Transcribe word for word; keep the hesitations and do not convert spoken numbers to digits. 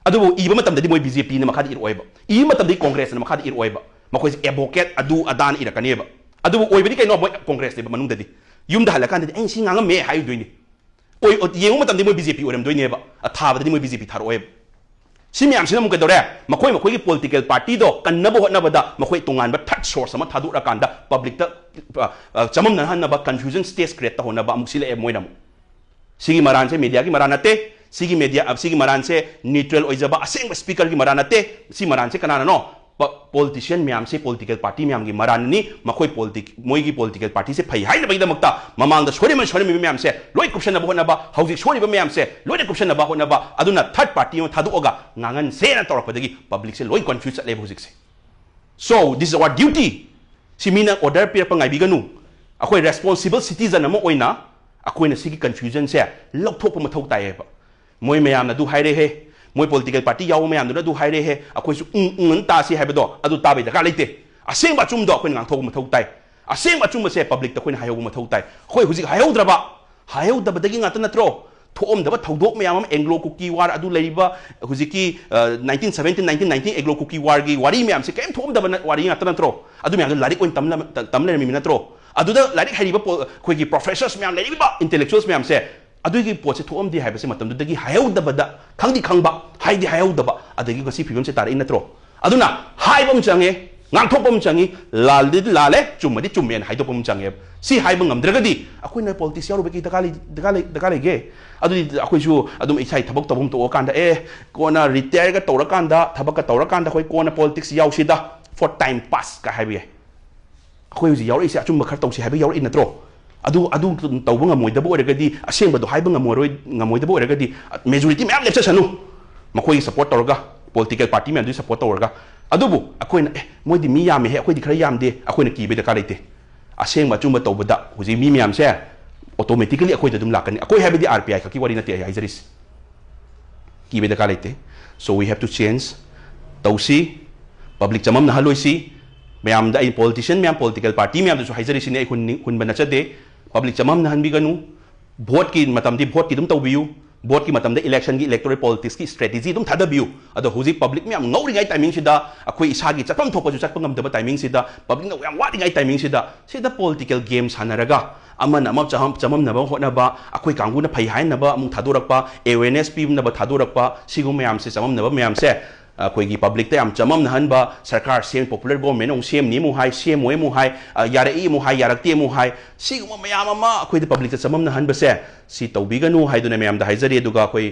ꯑꯗꯨꯕꯨ ꯏꯕ ꯃꯇꯝꯗꯗꯤ ꯃꯣꯏ ꯕꯤ ꯖꯦ ꯄꯤꯅ ꯃꯈꯥꯗ ꯏꯔꯛꯑꯣꯏꯕ, ꯏꯕ ꯃꯇꯝꯗꯗꯤ ꯀꯣꯡꯒ꯭ꯔꯦꯁꯅ ꯃꯈꯥꯗ ꯏꯔꯛꯑꯣꯏꯕ, ꯃꯈꯣꯏꯁꯦ ꯑꯦꯗꯚꯣꯀꯦꯠ ꯑꯗꯨ ꯑꯗꯥꯅ ꯏꯔꯛꯀꯅꯦꯕ꯫ ꯑꯗꯨꯕꯨ ꯑꯣꯏꯕꯗꯤ ꯀꯩꯅꯣ? ꯃꯣꯏ ꯀꯣꯡꯒ꯭ꯔꯦꯁꯅꯦꯕ ꯃꯅꯨꯡꯗꯗꯤ꯫ ꯌꯨꯝꯗ ꯍꯜꯂꯀꯥꯟꯗꯗꯤ "ꯑꯩ ꯁꯤ ꯉꯥꯡꯉꯝꯃꯦ" ꯍꯥꯏꯗꯣꯏꯅꯤ꯫ ꯑꯣꯏ-, ꯌꯦꯡꯕ ꯃꯇꯝꯗꯗꯤ ꯃꯣꯏ ꯕꯤ ꯖꯦ ꯄꯤ ꯑꯣꯏꯔꯝꯗꯣꯏꯅꯦꯕ, ꯑꯊꯥꯕꯗꯗꯤ ꯃꯣꯏ ꯕꯤ ꯖꯦ ꯄꯤ ꯊꯥꯔꯛꯑꯣꯏꯕ꯫ ꯁꯤ ꯃꯌꯥꯝꯁꯤꯅ ꯑꯃꯨꯛ ꯀꯩꯗꯧꯔꯦ? ꯃꯈꯣꯏ ꯃꯈꯣꯏꯒꯤ ꯄꯣꯂꯤꯇꯤꯀꯦꯜ ꯄꯥꯔꯇꯤꯗꯣ ꯀꯟꯅꯕ ꯍꯣꯠꯅꯕꯗ ꯃꯈꯣꯏ ꯇꯣꯉꯥꯟꯕ ꯊꯔꯠ ꯁꯣꯔꯁ ꯑꯃ ꯊꯥꯗꯣꯛꯂꯀꯥꯟꯗ ꯄꯕ꯭ꯂꯤꯛꯇ, ꯑ, ꯑ, ꯆꯃꯝꯅꯍꯟꯅꯕ, ꯀꯟꯐ꯭ꯌꯨꯖꯟ ꯁ꯭ꯇꯦꯖ ꯀ꯭ꯔꯤꯌꯦꯠ ꯇꯧꯍꯟꯅꯕ ꯑꯃꯨꯛ ꯁꯤꯜꯂꯛꯑꯦ ꯃꯣꯏꯅ ꯑꯃꯨꯛ꯫ ꯁꯤꯒꯤ ꯃꯔꯥꯟꯁꯦ ꯃꯦꯗꯤꯌꯥꯒꯤ ꯃꯔꯥꯟ ꯅꯠꯇꯦ꯫ ꯁꯤꯒꯤ ꯃꯦꯗꯤꯌꯥ, ꯑ, ꯁꯤꯒꯤ ꯃꯔꯥꯟꯁꯦ ꯅ꯭ꯌꯨꯇ꯭ꯔꯦꯜ ꯑꯣꯏꯖꯕ ꯑꯁꯦꯡꯕ ꯁ꯭ꯄꯤꯀꯔꯒꯤ ꯃꯔꯥꯟ ꯅꯠꯇꯦ꯫ ꯁꯤ ꯃꯔꯥꯟꯁꯦ ꯀꯅꯥꯅꯅꯣ? ꯄ-, ꯄꯣꯂꯤꯇꯤꯁꯤꯌꯟ ꯃꯌꯥꯝꯁꯦ, ꯄꯣꯂꯤꯇꯤꯀꯦꯜ ꯄꯥꯔꯇꯤ ꯃꯌꯥꯝꯒꯤ ꯃꯔꯥꯟꯅꯤ꯫ ꯃꯈꯣꯏ ꯄꯣꯂꯤꯇꯤꯛ-, ꯃꯣꯏꯒꯤ ꯄꯣꯂꯤꯇꯤꯀꯦꯜ ꯄꯥꯔꯇꯤꯁꯦ ꯐꯩ ꯍꯥꯏꯅꯕꯒꯤꯗꯃꯛꯇ ꯃꯃꯥꯡꯗ ꯁꯣꯏꯔꯝꯃꯤ, ꯁꯣꯏꯔꯝꯃꯤꯕ ꯃꯌꯥꯝꯁꯦ ꯂꯣꯏ ꯀꯨꯞꯁꯟꯅꯕ ꯍꯣꯠꯅꯕ, ꯍꯧꯖꯤꯛ ꯁꯣꯏꯔꯤꯕ ꯃꯌꯥꯝꯁꯦ ꯂꯣꯏꯅ ꯀꯨꯞꯁꯟꯅꯕ ꯍꯣꯠꯅꯕ, ꯑꯗꯨꯅ ꯊꯔꯠ ꯄꯥꯔꯇꯤ ꯑꯃ ꯊꯥꯗꯣꯛꯑꯒ ꯉꯥꯡꯍꯟꯁꯦꯅ ꯇꯧꯔꯛꯄꯗꯒꯤ ꯄꯕ꯭ꯂꯤꯛꯁꯦ ꯂꯣꯏ ꯀꯟꯐ꯭ꯌꯨꯁ ꯆꯠꯂꯦꯕ ꯍꯧꯖꯤꯛꯁꯦ꯫ So, this is our duty. ꯁꯤ ꯃꯤꯅ ꯑꯣꯔꯗꯔ ꯄꯤꯔꯛꯄ ꯉꯥꯏꯕꯤꯒꯅꯨ꯫ ꯑꯩꯈꯣꯏ ꯔꯦꯁꯄꯣꯟꯁꯤꯕꯜ ꯁꯤꯇꯤꯖꯟ ꯑꯃ ꯑꯣꯏꯅ ꯑꯩꯈꯣꯏꯅ ꯁꯤꯒꯤ ꯀꯟꯐ꯭ꯌꯨꯖꯟꯁꯦ ꯂꯧꯊꯣꯛꯄ ꯃꯊꯧ ꯇꯥꯏꯌꯦꯕ꯫ ꯃꯣꯏ ꯃꯌꯥꯝꯅ ꯑꯗꯨ ꯍꯥꯏꯔꯦꯍꯦ, ꯃꯣꯏ ꯄꯣꯂꯤꯇꯤꯀꯦꯜ ꯄꯥꯔꯇꯤ ꯌꯥꯎꯕ ꯃꯌꯥꯝꯗꯨꯅ ꯑꯗꯨ ꯍꯥꯏꯔꯦꯍꯦ, ꯑꯩꯈꯣꯏꯁꯨ ꯎꯝ, ꯎꯝ ꯑꯅ ꯇꯥꯁꯤ ꯍꯥꯏꯕꯗꯣ ꯑꯗꯨ ꯇꯥꯕꯩ ꯗꯔꯀꯥꯔ ꯂꯩꯇꯦ꯫ ꯑꯁꯦꯡꯕ ꯑꯆꯨꯝꯕꯗꯣ ꯑꯩꯈꯣꯏꯅ ꯉꯥꯡꯊꯣꯛꯄ ꯃꯊꯧ ꯇꯥꯏ꯫ ꯑꯁꯦꯡꯕ ꯑꯆꯨꯝꯕꯁꯦ ꯄꯕ꯭ꯂꯤꯛꯇ ꯑꯩꯈꯣꯏꯅ ꯍꯥꯏꯍꯧꯕ ꯃꯊꯧ ꯇꯥꯏ꯫ ꯑꯩꯈꯣꯏ ꯍꯧꯖꯤꯛ ꯍꯥꯏꯍꯧꯗ꯭ꯔꯕ, ꯍꯥꯏꯍꯧꯗꯕꯗꯒꯤ ꯉꯥꯛꯇ ꯅꯠꯇ꯭ꯔꯣ? ꯊꯣꯛꯑꯝꯗꯕ ꯊꯧꯗꯣꯛ ꯃꯌꯥꯝ ꯑꯃ, ꯑꯦꯡꯒ꯭ꯂꯣ ꯀꯨꯀꯤ ꯋꯥꯔ, ꯑꯗꯨ ꯂꯩꯔꯤꯕ ꯍꯧꯖꯤꯛꯀꯤ, uh, nineteen seventeen, nineteen nineteen Anglo Kuki ꯋꯥꯔꯒꯤ ꯋꯥꯔꯤ ꯃꯌꯥꯝꯁꯦ ꯀꯔꯤꯝ ꯊꯣꯛꯑꯝꯗꯕ ꯅ-, ꯋꯥꯔꯤ ꯉꯥꯛꯇ ꯅꯠꯇ꯭ꯔꯣ? ꯑꯗꯨ ꯃꯌꯥꯝꯗꯣ ꯂꯥꯏꯔꯤꯛ ꯑꯣꯏꯅ ꯇꯝ ꯂ-, ꯇ-, ꯇꯝ ꯂꯩꯔꯝꯃꯤꯕ ꯅꯠꯇ꯭ꯔꯣ? ꯑꯗꯨꯗ ꯂꯥꯏꯔꯤꯛ ꯍꯩꯔꯤꯕ ꯄꯣ-, ꯑꯩꯈꯣꯏꯒꯤ ꯄ꯭ꯔꯣꯐꯦꯁꯔꯁ ꯃꯌꯥꯝ ꯂꯩꯔꯤꯕ, ꯏꯟꯇꯦꯂꯦꯛꯆꯨꯋꯦꯜꯁ ꯃꯌꯥꯝꯁꯦ ꯑꯗꯨꯒꯤ ꯄꯣꯠꯁꯦ ꯊꯣꯛꯑꯝꯗꯦ ꯍꯥꯏꯕꯁꯦ ꯃꯇꯝꯗꯨꯗꯒꯤ ꯍꯥꯏꯍꯧꯗꯕꯗ, ꯈꯪꯗꯤ ꯈꯪꯕ, ꯍꯥꯏꯗꯤ ꯍꯥꯏꯍꯧꯗꯕ, ꯑꯗꯒꯤ ꯉꯁꯤ ꯐꯤꯕꯝꯁꯦ ꯇꯥꯔꯛꯏ ꯅꯠꯇ꯭ꯔꯣ? ꯑꯗꯨꯅ ꯍꯥꯏꯕ ꯑꯃ ꯆꯪꯉꯦ, ꯉꯥꯡꯊꯣꯛꯄ ꯑꯃ ꯆꯪꯉꯤ, ꯂꯥꯜꯂꯗꯤ ꯂꯥꯜꯂꯦ, ꯆꯨꯝꯃꯗꯤ ꯆꯨꯝꯃꯦꯅ ꯍꯥꯏꯗꯣꯛꯄ ꯑꯃ ꯆꯪꯉꯦꯕ꯫ ꯁꯤ ꯍꯥꯏꯕ ꯉꯝꯗ꯭ꯔꯒꯗꯤ ꯑꯩꯈꯣꯏꯅ ꯄꯣꯂꯤꯇꯤꯛꯁ ꯌꯥꯎꯔꯨꯕꯒꯤ ꯗꯔꯀꯥꯔ ꯂꯩ-, ꯗꯔꯀꯥꯔ ꯂꯩ-, ꯗꯔꯀꯥꯔ ꯂꯩꯒꯦ? ꯑꯗꯨꯗꯤ ꯑꯩꯈꯣꯏꯁꯨ ꯑꯗꯨꯝ ꯏꯁꯥꯒꯤ ꯊꯕꯛ ꯇꯧꯐꯝ ꯇꯣꯛꯑꯀꯥꯟꯗ, "ꯑꯦ, ꯀꯣꯟꯅ ꯔꯤꯇꯥꯌꯔꯒ ꯇꯧꯔꯀꯥꯟꯗ, ꯊꯕꯛꯀ ꯇꯧꯔꯀꯥꯟꯗ ꯑꯩꯈꯣꯏ ꯀꯣꯟꯅ ꯄꯣꯂꯤꯇꯤꯛꯁ ꯌꯥꯎꯁꯤꯗ, for time pass" ꯀ ꯍꯥꯏꯕ ꯌꯥꯏ꯫ ꯑꯩꯈꯣꯏ ꯍꯧꯖꯤꯛ ꯌꯥꯎꯔꯛꯏꯁꯦ ꯑꯆꯨꯝꯕ ꯈꯔ ꯇꯧꯁꯤ ꯍꯥꯏꯕ ꯌꯥꯎꯔꯛꯏ ꯅꯠꯇ꯭ꯔꯣ? ꯑꯗꯨ, ꯑꯗꯨ ꯇꯧꯕ ꯉꯝꯃꯣꯏꯗꯕ ꯑꯣꯏꯔꯒꯗꯤ, ꯑꯁꯦꯡꯕꯗꯣ ꯍꯥꯏꯕ ꯉꯝꯃꯔꯣꯏ, ꯉꯝꯃꯣꯏꯗꯕ ꯑꯣꯏꯔꯒꯗꯤ, ꯃꯦꯖꯣꯔꯤꯇꯤ ꯃꯌꯥꯝ ꯂꯦꯞꯆꯁꯅꯨ, ꯃꯈꯣꯏꯒꯤ ꯁꯞꯄꯣꯔꯠ ꯇꯧꯔꯒ, ꯄꯣꯂꯤꯇꯤꯀꯦꯜ ꯄꯥꯔꯇꯤ ꯃꯌꯥꯝꯗꯨꯒꯤ ꯁꯞꯄꯣꯔꯠ ꯇꯧꯔꯒ꯫ ꯑꯗꯨꯕꯨ ꯑꯩꯈꯣꯏꯅ, "ꯑꯦ, ꯃꯣꯏꯗꯤ ꯃꯤ ꯌꯥꯝꯃꯦꯍꯦ, ꯑꯩꯈꯣꯏꯗꯤ ꯈꯔ ꯌꯥꯝꯗꯦ", ꯑꯩꯈꯣꯏꯅ ꯀꯤꯕꯩ ꯗꯔꯀꯥꯔ ꯂꯩꯇꯦ꯫ ꯑꯁꯦꯡꯕ ꯑꯆꯨꯝꯕ ꯇꯧꯕꯗ ꯍꯧꯖꯤꯛ ꯃꯤ ꯃꯌꯥꯝꯁꯦ ꯑꯣꯇꯣꯃꯦꯇꯤꯀꯦꯂꯤ ꯑꯩꯈꯣꯏꯗ ꯑꯗꯨꯝ ꯂꯥꯛꯀꯅꯤ꯫ ꯑꯩꯈꯣꯏ ꯍꯥꯏꯕꯗꯤ ꯑꯥꯔ ꯄꯤ ꯑꯥꯏ ꯈꯛꯀꯤ ꯋꯥꯔꯤ ꯅꯠꯇꯦ ꯑꯩ ꯍꯥꯏꯖꯔꯤꯁꯦ꯫ ꯀꯤꯕꯩ ꯗꯔꯀꯥꯔ ꯂꯩꯇꯦ꯫ So we have to change꯫ ꯇꯧꯁꯤ, ꯄꯕ꯭ꯂꯤꯛ ꯆꯃꯝꯅꯍꯜꯂꯣꯏꯁꯤ꯫ ꯃꯌꯥꯝꯗ, ꯑꯩ ꯄꯣꯂꯤꯇꯤꯁꯤꯌꯟ ꯃꯌꯥꯝ, ꯄꯣꯂꯤꯇꯤꯀꯦꯜ ꯄꯥꯔꯇꯤ ꯃꯌꯥꯝꯗꯁꯨ ꯍꯥꯏꯖꯔꯤꯁꯤꯅꯦ, ꯑꯩ ꯍꯨꯟꯅꯤꯡ-, ꯍꯨꯟꯕ ꯅꯠꯆꯗꯦ꯫ ꯄꯕ꯭ꯂꯤꯛ ꯆꯃꯝꯅꯍꯟꯕꯤꯒꯅꯨ꯫ ꯚꯣꯠꯀꯤ ꯃꯇꯝꯗꯤ ꯚꯣꯠꯀꯤ ꯑꯗꯨꯝ ꯇꯧꯕꯤꯌꯨ꯫ ꯚꯣꯠꯀꯤ ꯃꯇꯝꯗ ꯏꯂꯦꯛꯁꯟꯒꯤ ꯏꯂꯦꯛꯇꯣꯔꯦꯜ ꯄꯣꯂꯤꯇꯤꯛꯁꯀꯤ ꯁ꯭ꯇ꯭ꯔꯦꯇꯦꯖꯤ ꯑꯗꯨꯝ ꯊꯥꯗꯕꯤꯌꯨ꯫ ꯑꯗꯣ ꯍꯧꯖꯤꯛ ꯄꯕ꯭ꯂꯤꯛ ꯃꯌꯥꯝ ꯉꯧꯔꯤꯉꯩ ꯇꯥꯏꯃꯤꯡꯁꯤꯗ, ꯑꯩꯈꯣꯏ ꯏꯁꯥꯒꯤ ꯆꯠꯐꯝ ꯊꯣꯛꯄꯁꯨ ꯆꯠꯄ ꯉꯝꯗꯕ ꯇꯥꯏꯃꯤꯡꯁꯤꯗ, ꯄꯕ꯭ꯂꯤꯛꯅ ꯌꯥꯝ ꯋꯥꯔꯤꯉꯩ ꯇꯥꯏꯃꯤꯡꯁꯤꯗ, ꯁꯤꯗ ꯄꯣꯂꯤꯇꯤꯀꯦꯜ ꯒꯦꯝ ꯁꯥꯟꯅꯔꯒ ꯑꯃꯅ ꯑꯃ ꯆꯃꯝ- ꯆꯃꯝꯅꯕ ꯍꯣꯠꯅꯕ, ꯑꯩꯈꯣꯏ ꯀꯥꯡꯕꯨꯅ ꯐꯩ ꯍꯥꯏꯅꯕ ꯑꯃꯨꯛ ꯊꯥꯗꯣꯔꯛꯄ, ꯑꯦꯋꯦꯔꯅꯦꯁ ꯄꯤꯅꯕ ꯊꯥꯗꯣꯔꯛꯄ, ꯁꯤꯒꯨꯝꯕ ꯃꯌꯥꯝꯁꯦ, ꯆꯃꯝꯅꯕ ꯃꯌꯥꯝꯁꯦ ꯑꯩꯈꯣꯏꯒꯤ ꯄꯕ꯭ꯂꯤꯛꯇ ꯌꯥꯝ ꯆꯃꯝꯅꯍꯟꯕ, ꯁꯔꯀꯥꯔ ꯁꯦꯝ, ꯄꯣꯄꯨꯂꯔ ꯒꯣꯔꯃꯦꯟ ꯑꯃꯨꯛ ꯁꯦꯝꯅꯤ ꯑꯃꯨꯛ ꯍꯥꯏ, ꯁꯦꯝꯃꯣꯏ ꯑꯃꯨꯛ ꯍꯥꯏ, ꯑ, ꯌꯥꯔꯛꯏ ꯑꯃꯨꯛ ꯍꯥꯏ, ꯌꯥꯔꯛꯇꯦ ꯑꯃꯨꯛ ꯍꯥꯏ, ꯁꯤꯒꯨꯝꯕ ꯃꯌꯥꯝ ꯑꯃ ꯑꯩꯈꯣꯏꯗ ꯄꯕ꯭ꯂꯤꯛꯇ ꯆꯃꯝꯅꯍꯟꯕꯁꯦ, ꯁꯤ ꯇꯧꯕꯤꯒꯅꯨ ꯍꯥꯏꯗꯨꯅ ꯃꯌꯥꯝꯗ ꯍꯥꯏꯖꯔꯤ꯫ ꯑꯗꯨꯒ ꯑꯩꯈꯣꯏ